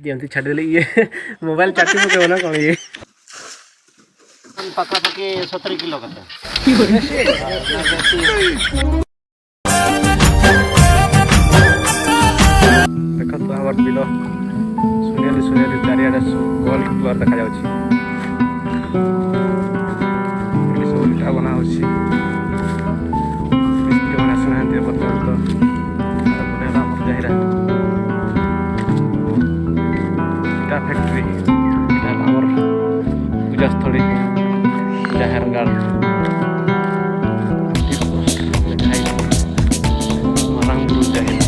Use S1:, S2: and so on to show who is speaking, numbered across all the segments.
S1: ଯେମିତି ଛାଡ଼ିଦେଲେ ଇଏ ମୋବାଇଲ ଚାଟି ପକେଇବ ନା କ'ଣ ଇଏ।
S2: ପାଖାପାଖି 70 କିଲୋ କେତେ।
S1: ଦେଖନ୍ତୁ, ଆମର ବିଲ ସୁନିଆଲି ସୁନିଆଲି, ଚାରିଆଡ଼େ ଗୋଲ୍ଡ କଲର୍ ଦେଖାଯାଉଛି। ଏଠି ସବୁ ଇଟା ବନା ହେଉଛି, ମିସ୍ତ୍ରୀ ମାନେ ଆସିନାହାନ୍ତି ଏପର୍ଯ୍ୟନ୍ତ। ଏପଟେ ହେଲା ଆମର ଜାହିରା ଇଟା ଫ୍ୟାକ୍ଟ୍ରି। ଏଇଟା ହେଲା ଆମର ପୂଜାସ୍ଥଳୀ ଜାହେରଗାଡ଼। ଲେଖା ହେଇଛି ମାରାଙ୍ଗବୁରୁ ଜାହେର।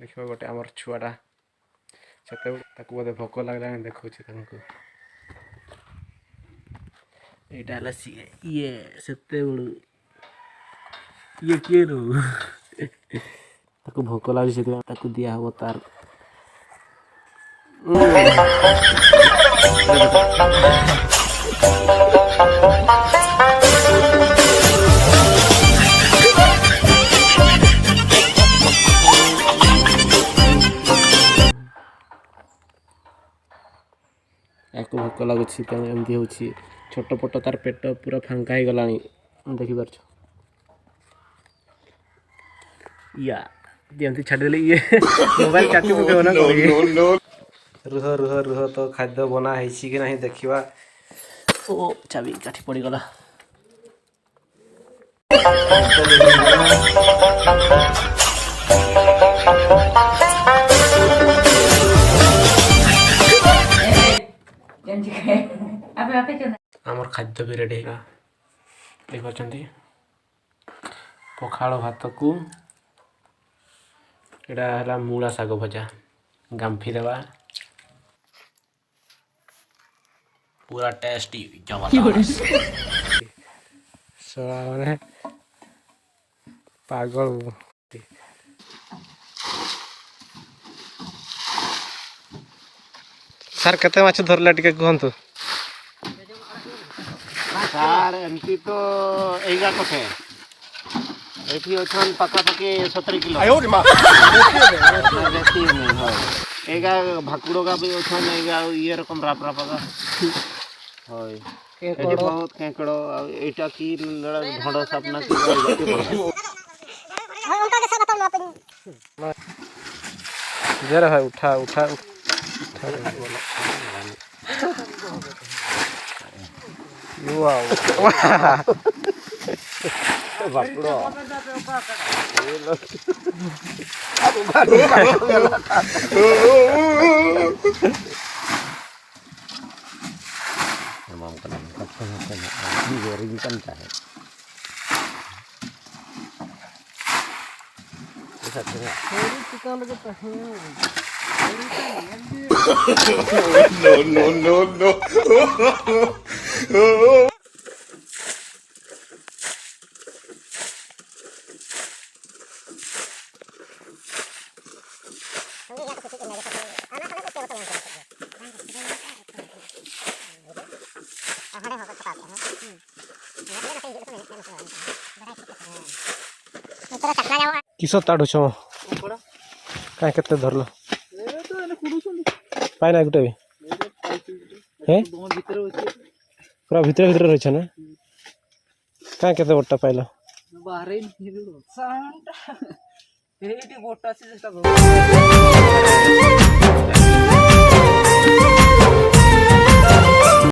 S1: ଦେଖିବ, ଗୋଟେ ଆମର ଛୁଆଟା ସେତେବେଳେ ତାକୁ ବୋଧେ ଭୋକ ଲାଗିଲାଣି, ଦେଖାଉଛି ତାଙ୍କୁ। ଏଇଟା ହେଲା ସିଏ। ଇଏ ସେତେବେଳୁ ଇଏ କିଏ ରୁ, ତାକୁ ଭୋକ ଲାଗୁଛି, ସେଥିପାଇଁ ତାକୁ ଦିଆହବ ତାର। ୟାକୁ ଭୋକ ଲାଗୁଛି, ତେଣୁ ଏମିତି ହେଉଛି। ଛୋଟ ପଟ ତାର ପେଟ ପୁରା ଫାଙ୍କା ହେଇଗଲାଣି, ଦେଖିପାରୁଛ। ୟା ଯେମିତି ଛାଡ଼ିଦେଲେ ଇଏ ମୋବାଇଲ ଚାଟି ପକେଇବ ନା କ'ଣ ଇଏ। ରୁହ ରୁହ ରୁହ ତ, ଖାଦ୍ୟ ବନା ହେଇଛି କି ନାହିଁ ଦେଖିବା। ଓ, ଚାବି କାଠି ପଡ଼ିଗଲା। ଆମର ଖାଦ୍ୟ ବି ରେଡ଼ି ହେଇଗଲା। ଦେଖିପାରୁଛନ୍ତି, ପଖାଳ ଭାତକୁ ଏଇଟା ହେଲା ମୂଳା ଶାଗ ଭଜା। ଗାମ୍ଫି ଦେବା, ପୁରା ଟେଷ୍ଟି, ଜବରଦସ୍ତ। ଶଳା ମାନେ ପାଗଳ। ସାର୍, କେତେ ମାଛ ଧରିଲା ଟିକେ କୁହନ୍ତୁ।
S2: ସାର୍, ଏମିତି ତ ଏଇଗା କଥା, ଏଠି ଅଛନ୍ ପାଖାପାଖି 70 କିଲୋ, ବେଶୀ ନାଇଁ। ହଁ, ଏଇଗା ଭାକୁଡ଼ଗା ବି ଅଛନ୍, ଏଇଗା ଆଉ ଇଏ ରକମ ରାପ ରାପଗା। ହଏ, ଏଠି ବହୁତ କେଙ୍କଡ଼। ଆଉ ଏଇଟା କି ଧଣ୍ଡ ସାପ ନା କି?
S1: जरा भाई, उठा उठा उठा। वाओ।
S2: ଭାକୁଡ଼। Digoringkan tahe.
S3: No, no, no, no.
S1: କିସ ତାଡୁଛ? କାଇଁ, କେତେ ଧରିଲ? ପାଇନା ଗୋଟେ ବି? ହେ, ପୁରା ଭିତରେ ଭିତରେ ରହିଛ ନା? କାଇଁ, କେତେ ବଡ଼ଟା ପାଇଲ?
S4: ଏଇଠି ବଟା ଅଛି, ଚେଷ୍ଟା କର।